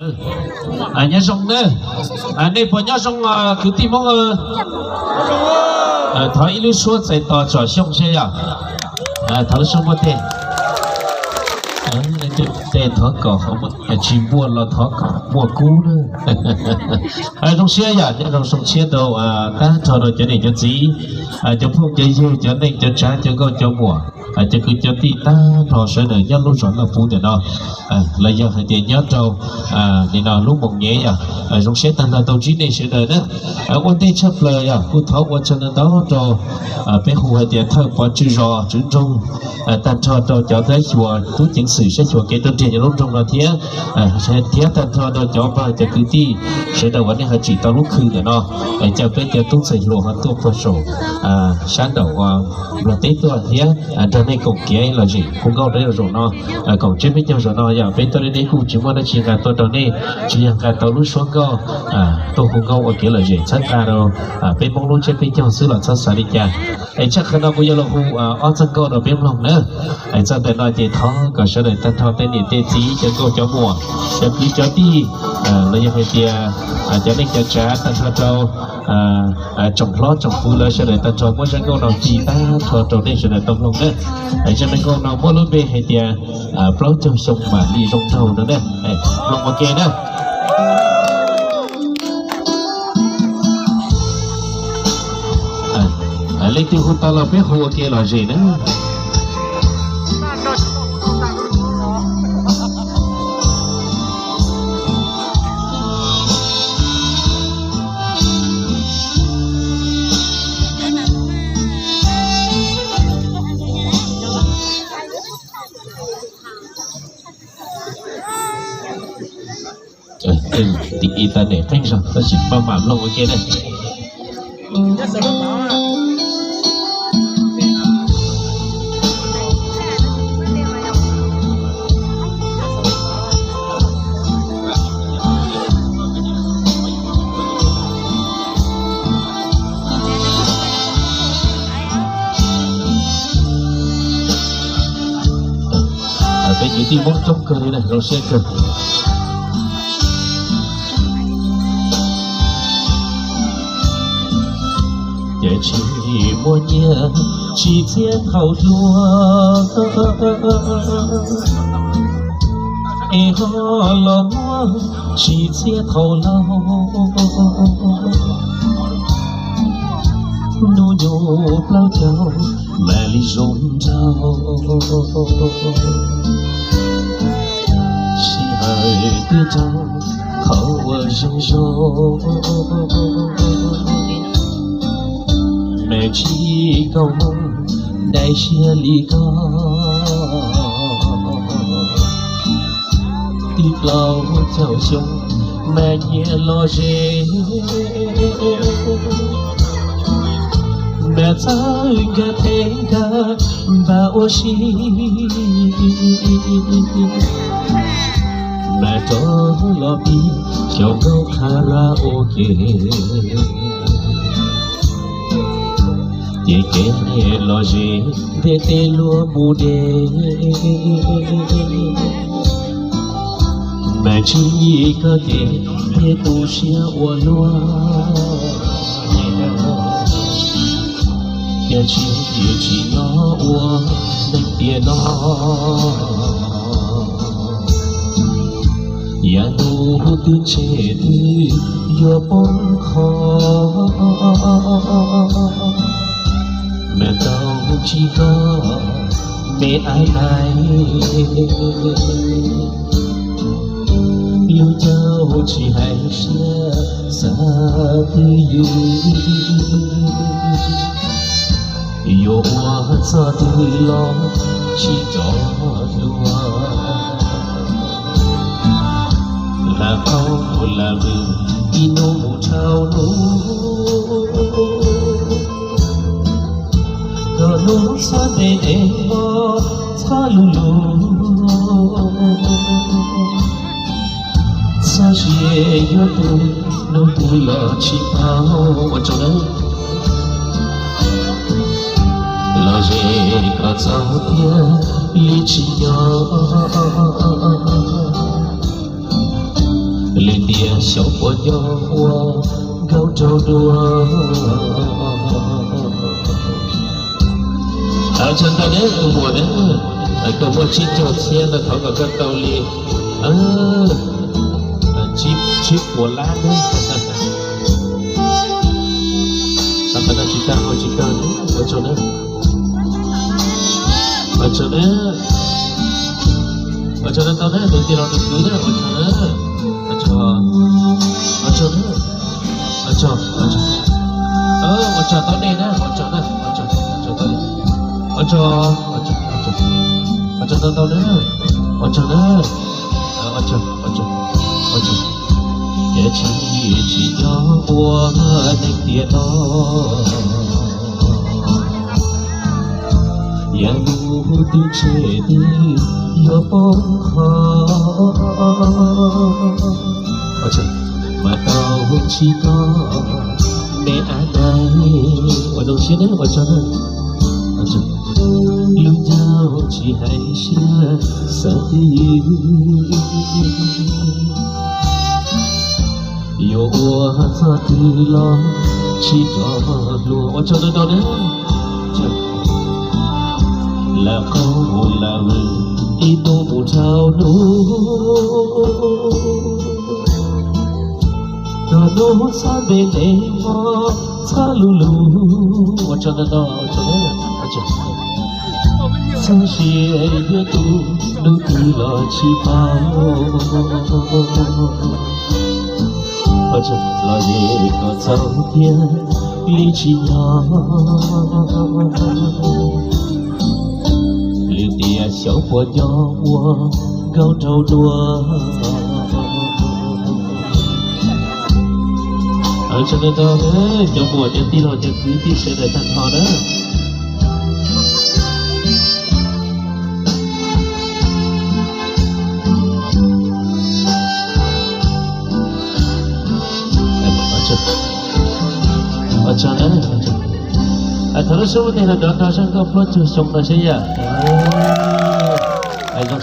Nyob zoo na, nej puas nyob zoo kwv tij Hmoob? Thov ib lub suab txais tos tsom xyoo seb yog. Thov lub suab npuaj teg. Tej thov kom tsis npuaj los thov kom muaj kub na. Zoo siab yom, nyob zoo zoo siab rau tag nrho rau cov niam cov txiv, cov phooj cov ywg, cov neej cov tsav, cov nkauj cov muam, cov kwv cov tij tag nrho sawv daws nyob lub zos Naj Puv ntawm no, los yog hais tias nyob rau nim no lub moos nyem yom. Zoo siab tag nrho tau ntsib nej sawv daws na. Ua ntej tshaj plaws yog kuj thov ua tsaug ntau ntau rau peb hu hais tias thawj pov tswj zos tswv nroog, tag nrho rau cov thawj xyuas tub ceev xwm saib xyuas kev rau nriag nyob lub nroog no thiab, thiab tag nrho rau cov pog cov kwv tij sawv daws uas nej ho tsim tau lub khw ntawm no, caw peb cov tub ntxhais hluas ho tuaj puag saum sab nraum Nplog teb tuaj thiab nrog nej koom kev lom zem hu nkauj rau zaum no. Koom tsiab peb caug zaum no yog peb tuaj deb deb kuj tsis muaj dab tsi nqa tuaj rau nej, tsuas yog nqa tau lub suab nkauj tuaj hu nkauj ua kev lom zem txhawb nqa rau peb Hmoob lub tsiab peb caug xwb los txhob xav li cas. Es tshaj qhov no kuv yuav los hu ob txoj nkauj rau peb mloog na. Es txoj ntawm no ces thov kom sawv daws tag nrho tej niam tej txiv cov nkauj cov muam, cov kwv cov tij, los yog hais tias cov neej cov tsav tag nrho rau tsoom hlob tsoom kwv lawv sawv daws tag nrho muab zaj nkauj no fij tag nrho rau nej sawv daws tau mloog na. Zaj nkauj no muab lub npe hais tias plaub caug xyoo mam li zoo nraug no na. Mloog ua ke na. Leej twg hu tau los peb hu ua ke lom zem na. Tim internet qeeb zog tab sis pab mam mloog ua ke na. Peb kwv tij Hmoob coob kawg li na, zoo siab kawg. Ces tsis muaj nyiaj tsis txiaj thaum hluas, es ho los muaj tsis txiaj thaum laus. Hnub nyoog plaub caug mam li zoo nraug, sij hawm twb tau qhov uas zoo zoo. Mas tsis kaum moos daim siab li koj, twb plaub caug xyoo mas nyias los ze. Mas txawj nkag teb nkag npam ua si, mas rov los pib xyaum nkauj karaoke. Ces kev los ze ntiaj teb luag mus deb, mas tsis koj ces thiaj tu siab ua luaj. Yog tsis, tsis nyob ua neeg tiam no, yav ntuj twb tseg twb yuav poob qho, mas tau tsis koj me ab nais, lub caug tsis hais siab xav twj ywm. Yuav ua txoj twg los tsis tso dua, lam qau lam vwm ib hnub mus dhau hnub, kom hnub txhua ntev ntev vog txhob lug lug. Txhob sia yuav tu, hnub twg los tsis paub ua tsaug nawb. Los ze kom txaus thiab li tsis nyob. Lwm tiam xyov puas nco ua nkauj rau dua. Tsaug ntau nawb tus muam nawb, koj muaj tsib caug txhiab no thov kom koj tau li tsib puas lab nawb. Tsis tau, ua tsaug nawb, ua tsaug nawb, ua tsaug nawb, ua tsaug nawb, tau nawb, tus tij laug tus kwv nawb, ua tsaug nawb, ua tsaug, ua tsaug nawb, ua tsaug, ua tsaug, ua tsaug tau nej na, ua tsaug na, ua tsaug, ua tsaug tau nej, ua tsaug, ua tsaug, ua tsaug tau tau na, ua tsaug na, ua tsaug, ua tsaug, ua tsaug. Ces tsis, tsis nco ua neeg tiam no, yav ntuj twb tseg twb yuav poob qho, mas tau tsis tau me ab nai, ua zoo siab nawb, ua tsaug nawb, lub ncauj tsis hais siab xav twj ywm, yuav ua txoj twg los tsis rov luag, ua tsaug ntau ntau nawb. Lam qaug lam vwm ib tug mus dhau hnub, txog hnub txhob ntev ntev hmo txhob luv luv, ua tsaug ntau ntau, ua tsaug nawb, ua tsaug. Txhob sia yuav tu hnub twg los tsis paub, ua tsaug los ze kom txaus thiab li tsis nco, lwm tiam xyov puas nco ua nkauj rau dua. Tsaug ntau ntau, cov muam cov tij laug cov kwv tij sawv daws tag nrho na. Thov lub suab mus tig los nrov nrog zaj nkauj plaub caug xyoo no seb yam zoo.